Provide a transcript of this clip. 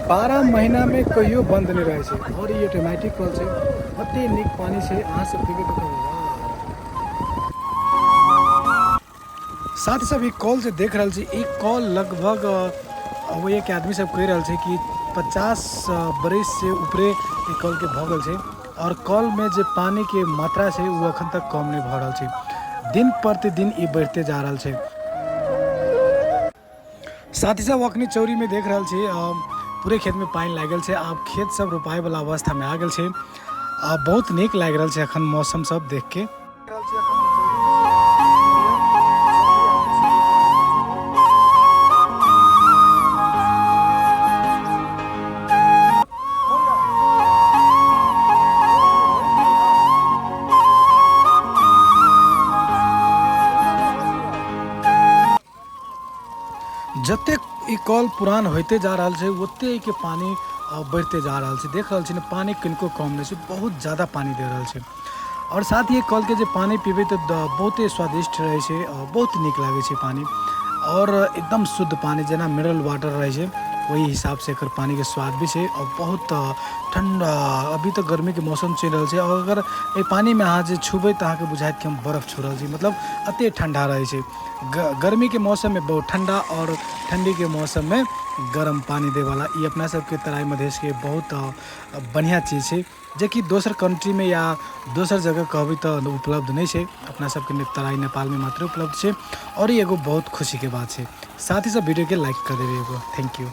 12 महीनामे कहियो बन्द नहि रहै छै आओर ई ऑटोमेटिक कल छै। कते नीक पानि छै, अहाँ सब देखबै तऽ कहबै वाह। साथ सब ई कल जे देख रहल छी, ई कल लगभग वही के आदमी सब कहि रहल छै कि 50 बरिस से ऊपरे ई कल के भऽ गेल छै और कल में जे पानी के मात्रा छै वो अखन तक कम नहीं भऽ रहल छै, दिन प्रतिदिन ई बढ़ते जा रहल छै। साथ ही सब अखनी चौरी में देख रहल छी पूरे खेत में पानि लागल छै, आब खेत सब रोपाय वाला अवस्था में आ गेल छै। आ बहुत नीक लागि रहल छै अखन मौसम सब देख के। जतेक ई कल पुरान होइते जा रहल छै ओते एहिके पानि बढ़िते जा रहल छै। देख रहल छी ने, पानि कनिको कम नहि छै, बहुत ज्यादा पानि दे रहल छै। आओर साथ ही कलके जे पानि पीबै तऽ बहुते स्वादिष्ट रहै छै, बहुत नीक लागै छै पानि आओर एकदम शुद्ध पानि, जेना मिनरल वाटर रहै छै ओहि हिसाबसँ एकर पानिके स्वाद भी छै। आओर बहुत ठण्डा, अभी तऽ गर्मीके मौसम चलि रहल छै आओर अगर एहि पानिमे अहाँ जे छुबै तऽ अहाँके बुझायत कि हम बर्फ छू रहल छी, मतलब एतेक ठण्डा रहै छै। गर्मीके मौसममे बहुत ठण्डा आओर ठण्डीके मौसममे गरम पानि दैवला ई अपना सबके तराई मधेशके बहुत बढ़िआँ चीज छै, जेकि दोसर कंट्रीमे या दोसर जगह कहबै तऽ उपलब्ध नहि छै, अपना सबके तराई नेपालमे मात्र उपलब्ध छै। आओर ई एगो बहुत खुशीके बात छै। साथ ही सब वीडियोके लाइक कऽ देबै एगो। Thank you.